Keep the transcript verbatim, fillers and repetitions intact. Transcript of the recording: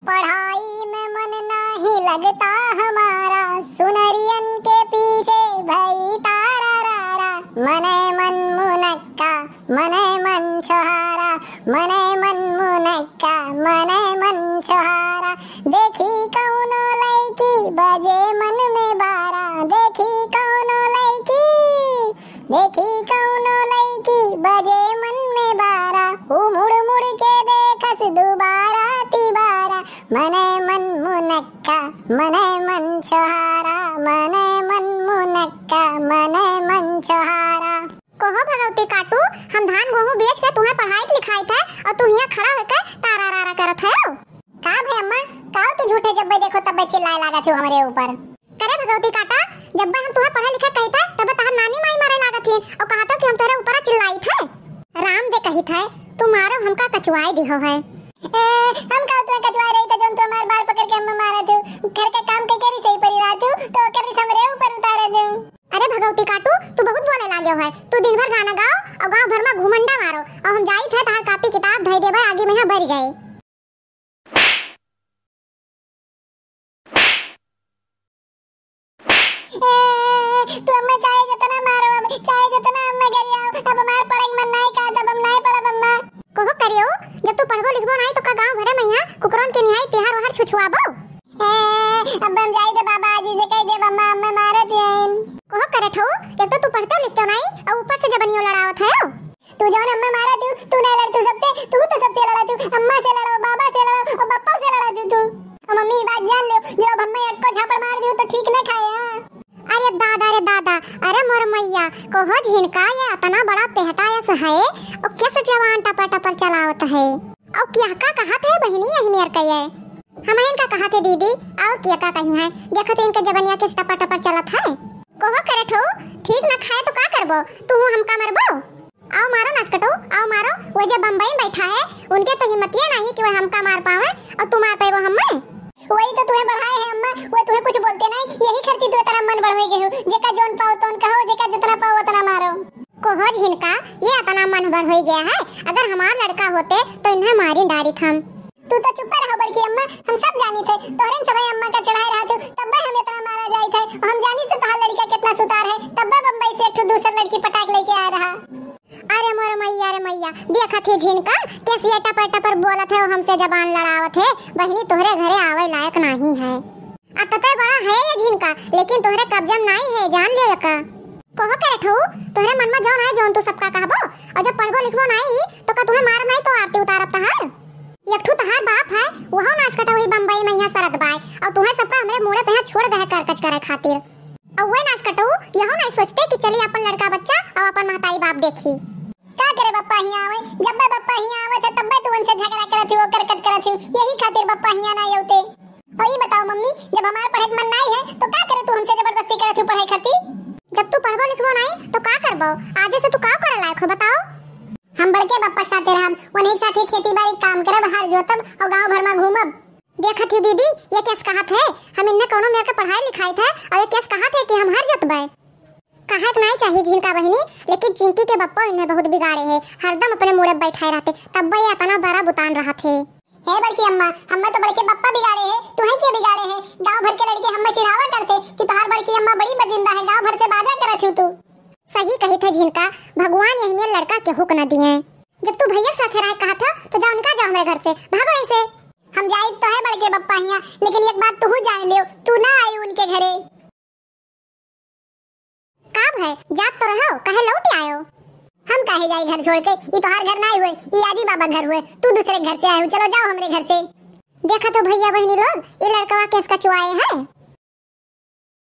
पढ़ाई में मन नाही लगता हमारा, सुनरियन के पीछे भई तारा रा रा। मने मन मुनक्का, मने मन छोहारा, मने मन मुनक्का, मने मन छोहारा। देखी कौनो लइकी बजे मन में बारा, देखी कौनो लइकी, देखी कौनो लइकी बजे मन में बारा। ऊ मुड़ मुड़ के देखस दुबारा तिबारा। मने मन मुनक्का, मने मन छोहारा, मने मन मुनक्का, मने मन छोहारा। कहो भगवती काटू, हम धान गोहूँ बेच के तुहें पढ़ाइत लिखाइत है अउर तू हियाँ खड़ा होके तारा रा रा करत है। का भे अम्मा, का तू झूठे जब्बे देखो तब्बे चिल्लाए लागत हो हमरे ऊपर? करे भगवती काटा, जब्बे हम तुहें पढ़े लिखे कहित है तब तहार नानी माई मारे लागत ही अउर कहत हो कि हम तोरे ऊपर चिल्लाइत है। राम दे कहित है, तू मारो हमका कचुआई दिहो है। ए, हम का तुहें कचुआई रही था जौन तू हमार बाल पकड़ के हमें मारत हो? घर का काम के करी सही परी रहत हो तो ओकर रिस हमरे ऊपर उतारे दे। अरे भगवती काटू, तू बहुत बोले लागे है। तू दिन भर गाना गाओ अउर गाँव भर में घुमंडा मारो अउर हम जाइत है तहार कापी किताब धई देबे आगी में यहाँ बर जाए। ए, तू अम्मा चाहे जतना मारो, अब चाहे जतना अम्मा गरियाओ, अब हमार पढ़े के मन नाई कहत, अब हम नाई पढ़ब अम्मा। कहो करियो, जब तू पढ़बो लिखबो नाई तो का गाँव भरे में यहाँ कुकुरन के निहाई तिहार वहार छुछुआबो? ए, अब हम जाई दे बाबा जी से कह दे अम्मा, अम्मा मारत हैं। कहो करे ठऊ, एक तो तू पढ़ते लिखते नाई अउर ऊपर से जबनियो लड़ावत है। तू जौन अम्मा मारा तू, तू ना लड़ तू सबसे, तू तो सबसे लड़ा तू, अम्मा से लड़ो, बाबा से लड़ो अउर बप्पा से लड़ा तू तू। अउर मम्मी ये बात जान लो, जो अब हमें एक्को झापड़ मार दियो तो ठीक ना खाए, हाँ? अरे दादा रे दादा, अरे मोर मैया, कहो झिनका ये अतना बड़ा पेहटा यस है, अउर कैसे जवान टपर टपर चलावत है? अउर क्या का कहत है बहिनी यही मेर कहिए? हम इनका कहत है दीदी, अउर क्या का कही है? देखत है इनके जबनिया कैसे टपर टपर चलत है। कहो करे ठो, ठीक ना खाए तो का करबो? तू हमका मरबो? आओ मारो नासकटो, आओ मारो। वो जे बम्बई में बैठा है, उनके तो हिम्मतिया नहीं कि वो हमका मार पावे, अउर तू मार पाएबो हमें? वही तो तुहें बढ़ाए है अम्मा, वो तुहें कुछ बोलते नहीं, यही खातिर तू इतना मन बढ़ हो गए हो। जेका जौन पाओ तौन कहो, जेका जितना पाओ उतना मारो। कहो झिनका, ये इतना मन बढ़ हो गया है, अगर हमार लड़का होते तो इन्हें मारी डारित हम। तू तो चुप रहो बड़की अम्मा, हम सब जानी थे, तोहरे सबे अम्मा का चढ़ाए रहा थे, तब्बे हम इतना मारा जाई थे, और हम जानी थे तोहार लड़का कितना सुतार है, तब्बे बम्बई से एक ठो दूसर लड़की पटाक लेके आया रहा। अरे मोर मैया रे मैया, देखत ही झिनका, कैसी ये टपर टपर बोलत है, वो हमसे जबान लड़ावत है, बहिनी तोहरे घरे आवे लायक नहीं है। अतते बड़ा है ये झिनका, लेकिन तोहरे कब्जा में नाई है, जान लियो एका। कहो करे ठऊ, तोहरे मन में जौन है, जौन तू सबका कहबो, और जब पढ़बो लिखबो नाई, तो का तुहें मार नाई तो आरती उतारब तहार? एक ठू तहार बाप है, वहो नासकटो ही बम्बई में यहाँ सरत बाय, और तुहें सबका हमरे मूड़े पे यहाँ छोड़ दे है करकच करे खातिर। और वही नासकटो, यहो नाई सोचते कि चली अपन लड़का बच्चा और अपन महताई बाप देखी। का करे बप्पा हियाँ आवे, जब बप्पा हियाँ आवे थे, तब्बे तू उनसे झगड़ा करत ही, वो करकच करत ही, यही खातिर बप्पा हियाँ नाई आउते। और ये बताओ मम्मी, जब हमार पढ़े के मन नाई है, तो का करे तू हमसे जबरदस्ती करत हूँ पढ़े खातिर? जब तू पढ़बो लिखबो नाई, तो का करबो? आजे से तू का करे लायक हो, बताओ? हम बड़के बप्पा के साथे रहब, उन्हीं के साथे खेती बाड़ी काम करब, हर जोतब और गांव भर में घूमब। देखत ही दीदी, ये केस कहत है, हम इन्हें कौनो मेर के पढ़ाई लिखाई थे और ये केस कहत है कि हम हर जोतबे। कहे के नाई चाही झिनका बहिनी, लेकिन चिंकी के बप्पो इन्हें बहुत बिगाड़े है, हरदम अपने मुड़े बैठाए रहते, तब्बे ये इतना बड़ा बुतान रहत है। हे बड़की अम्मा, हम्मे तो बड़के बप्पा बिगाड़े है, तुहें के बिगाड़े है? गांव भर के लड़के हम्मे चिढ़ावा करते कि तोहार बड़की अम्मा बड़ी बजिंदा है, गांव भर से बाजा करत हूँ तू। सही कही थे झिनका, भगवान यही में लड़का केहू के न दिए। जब तू भैया के साथे रहे कहत हो, तो जाओ निकल जाओ हमरे घर से, भागो यहीं से। हम जाई तो है बड़के बप्पा हियाँ, लेकिन एक बात तू जान लियो, तू ना आई उनके घरे। का भय, जात तो रहो, काहे लौट आयो? हम काहे जाई घर छोड़ के? ई तोहार घर नाई हुए, ई आजी बाबा घर हुए। तू दूसरे घर से आए हो, चलो जाओ हमरे घर से। देखा तो भैया बहिनी लोग, ई लड़कवा केस कचुआए है।